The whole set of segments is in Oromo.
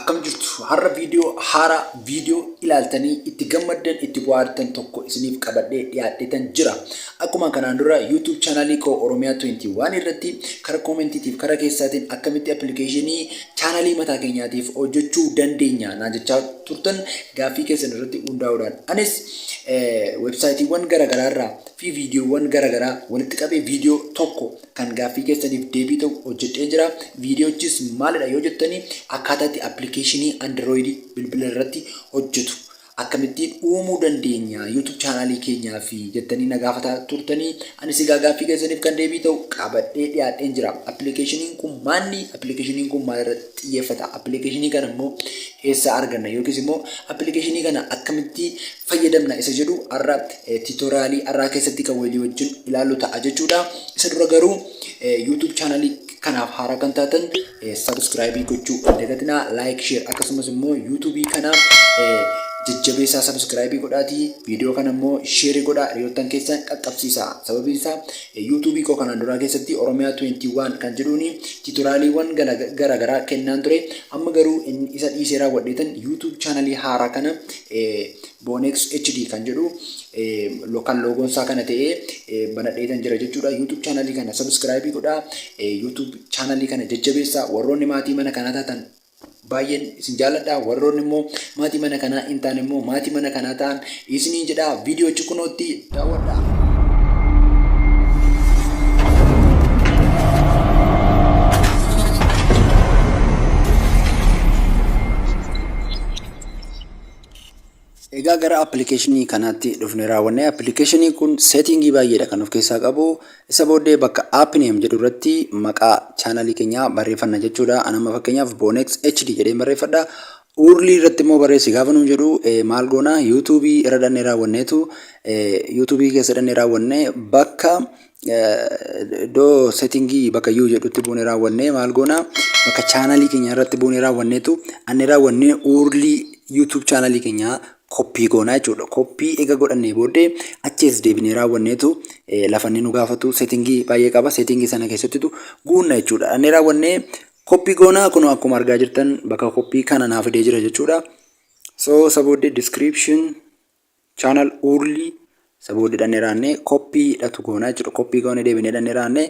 Akkam jirtu? Har'a viidiyoo haaraa, viidiyoo ilaaltanii itti gammaddan, itti bohaartan tokko isiniif qabadhee dhiyaadheetan jira. Akkuma kanaan dura YouTube chaanaalii koo Oromiyaa 21 irratti kara koomentiitiif kara keessaatiin akkamitti appilikeeshinii chaanaalii mataa keenyaatiif hojjechuu dandeenya naan jechaa turtan, gaaffii keessan irratti hundaa'uudhaan anis websaayitiiwwan garaagaraa irraa fi viidiyoowwan garaagaraa walitti qabee viidiyoo tokko kan gaaffii keessaniif deebii ta'u hojjedhee jira. Viidiyochis maalidha yoo jettanii, akkaataa itti appilikeeshinii Android bilbila irratti hojjetu akkamittiin uumuu dandeenya YouTube chaanaalii keenyaa fi jettanii na gaafataa turtanii, anis egaa gaaffii keessaniif kan deebii ta'u qabadhee dhiyaadheen jira. Appilikeeshiniin kun maanni? Appilikeeshiniin kun maal irratti xiyyeeffata? Appilikeeshinii kana immoo eessaa arganna? Yookiis immoo appilikeeshinii kana akkamitti fayyadamna isa jedhu har'a tiitoriyaalii har'aa keessatti kan walii wajjin ilaallu ta'a jechuudha. Isa dura garuu YouTube chaanalii kanaaf haaraa kan taatan subscribe gochuu hin dagatinaa, like, share, akkasumas immoo YouTube kana jajjabeessaa, subscribe godhaatii viidiyoo kana immoo share godhaa, hiriyoottan keessan qaqqabsiisaa. Sababiin isaa YouTube koo kanaan duraa keessatti Oromiyaa 21 kan jedhuuni tiitoriyaaliiwwan gara garaa kennaan ture. Amma garuu inni isa dhiisee raawwadheetan YouTube chaanalii haaraa kana Bonex HD kan jedhu kan loogoon isaa kana ta'ee banadheetan jira jechuudha. YouTube chaanalii kana subscribe godhaa. YouTube chaanalii kana jajjabeessaa. Warroonni maatii mana kanaa taatan baay'een isin jaalladha. Warroonni immoo maatii mana kanaa hin taane immoo maatii mana kanaa ta'an isiniin jedha. Viidiyoochi kunootti daawwadhaa. Egaa gara appilikeeshinii kanaatti dhufne raawwanne. Appilikeeshinii kun seetingii baay'eedha kan of keessaa qabu. Isa booddee bakka app name jedhu irratti maqaa chaanalii keenyaa barreeffanna jechuudha. Ani amma fakkeenyaaf Bonex HD jedheen barreeffadha. URL irratti immoo barreessi gaafa nuun jedhu maal goona? YouTube irra dhannee raawwanneetu, YouTube keessa dhannee raawwanne, bakka iddoo settingii bakka U jedhutti buunee raawwannee maal goona? Bakka chaanalii keenya irratti buunee raawwanneetu annee raawwannee URL YouTube chaanalii keenyaa koppii goonaa jechuudha. Koppii eega godhannee booddee achi as deebinee raawwanneetu lafa inni nu gaafatu settingii baay'ee qaba. Settingii sana keessattitu guunna jechuudha. Annee raawwannee koppii goonaa, kun akkuma argaa jirtan bakka koppii kana naa fidee jira jechuudha. So isa booddee description, channel URL, isa booddee dhannee raannee koppii dhatu goonaa jechuudha. Koppii goonee deebinee dhannee raannee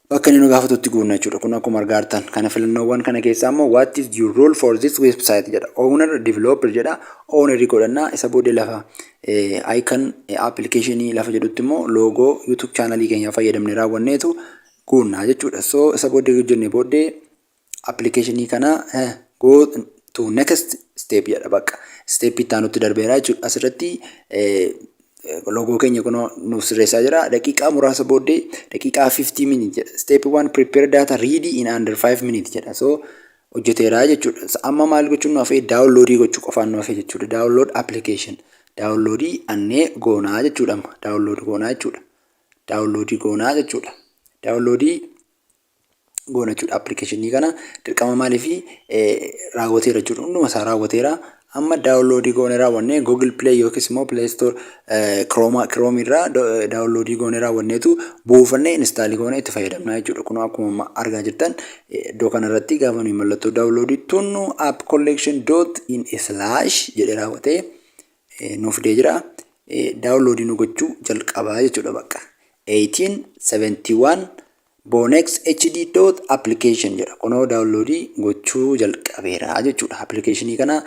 bakka inni nu gaafatutti guunna jechuudha. Kun akkuma argaa jirtan kana filannoowwan kana keessaa immoo "What is your role for this website?" jedha. Owner, developer jedha. Owner godhannaa. Isa booddee lafa icon application lafa jedhutti immoo loogoo YouTube channelii keenya fayyadamnee raawwanneetu guunnaa jechuudha. So isa booddee hojjennee booddee applicationii kana "Go to next step" jedha, bakka step itti aanutti darbeera jechuudha. Asirratti loogoo keenya kunoo nuuf sirreessaa jira. Daqiiqaa muraasa booddee, daqiiqaa 50 minutes jedha. "Step 1: prepare data ready in under 5 minutes" jedha. So hojjeteera jechuudha. Amma maal gochuun nu hafee? Downloadii gochuu qofaan nu hafe jechuudha. Download application. Downloadii annee goonaa jechuudha amma. Download goonaa jechuudha. Downloadii goonaa jechuudha. Downloadii goona jechuudha. Appilikeeshinii kana dirqama maaliifi raawwateera jechuudha. Hunduma isaa raawwateera. Amma downloadii goonee raawwannee Google Play yookiis immoo Play Store, Chrome irraa downloadii goonee raawwanneetu buufannee installii goonee itti fayyadamna jechuudha. Kun akkuma argaa jirtan iddoo kanarratti gaafa nuyi mallattoo downloadii tunnu app collection dot in slash jedhee raawwatee nuuf fidee jira. Downloadii nu gochuu jalqabaa jechuudha bakka. 1871 Bonex HD dot application jedha. Kunoo downloadii gochuu jalqabeera jechuudha. Appilikeeshinii kana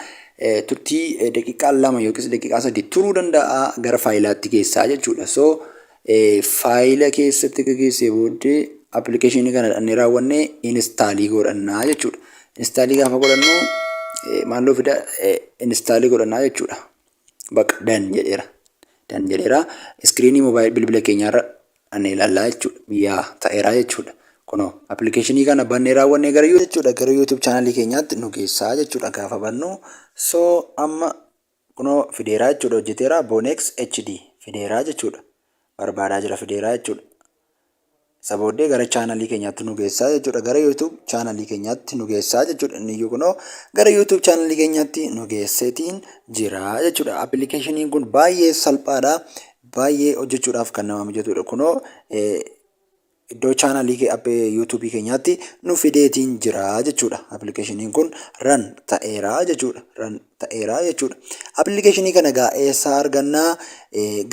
turtii daqiiqaa 2 yookiis daqiiqaa 3 turuu danda'a, gara faayilaatti geessaa jechuudha. So faayila keessatti geessee booddee appilikeeshinii kana dhannee raawwannee installii godhannaa jechuudha. Installii gaafa godhannu maalloo fida? Installii godhannaa jechuudha. Bakka done jedheera. Done jedheera. Iskiriinii moobaayil bilbila keenyaarra dhannee ilaallaa jechuudha. Yaa, ta'eera jechuudha. Kunoo appilikeeshinii kana bannee raawwannee gara jechuudha, gara YouTube chaanalii keenyaatti nu geessaa jechuudha gaafa bannu. So amma kunoo fideeraa jechuudha, hojjeteera, Bonex HD fideeraa jechuudha. Barbaadaa jira, fideeraa jechuudha. Isa booddee gara chaanalii keenyaatti nu geessaa jechuudha. Gara YouTube chaanalii keenyaatti nu geessaa jechuudha. Inni iyyuu kunoo gara YouTube chaanalii keenyaatti nu geesseetiin jira jechuudha. Appilikeeshiniin kun baay'ee salphaadha. Baay'ee hojjechuudhaaf kan nama mijatudha. Kunoo Iddoo chaanalii YouTubeii keenyaatti nu fideetiin jira jechuudha. Appilikeeshiniin kun run ta'eera jechuudha. Run ta'eera jechuudha. Appilikeeshinii kana egaa eessaa argannaa?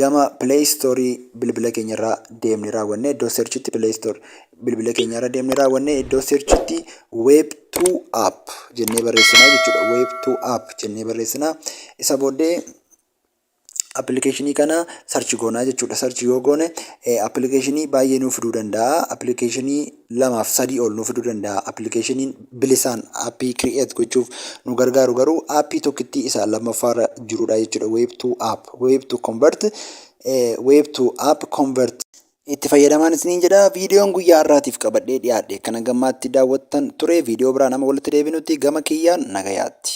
Gama Play Storeii bilbila keenyarraa deemnee raawwannee, iddoo searchitti, Play Store bilbila keenyarra deemnee raawwannee, iddoo searchitti Web 2 app jennee barreessinaa jechuudha. Web 2 app jennee barreessinaa. Isa booddee appilikeeshinii kana search goonaa jechuudha. Search yoo goone appilikeeshinii baay'ee nuuf fiduu danda'a. Appilikeeshinii lamaaf sadii ol nuuf fiduu danda'a. Appilikeeshiniin bilisaan aappii create gochuuf nu gargaaru garuu aappii tokkittii isa lammaffaarra jirudha jechuudha. Web 2 app, Web 2 convert, Web 2 app convert. Itti fayyadamaan isiniin jedha. Viidiyoon guyyaa har'aatiif qabadhee dhiyaadhe kana gammaatti daawwattan ture. Viidiyoo biraa nama walitti deebinutti gama kiyyaan nagayaatti.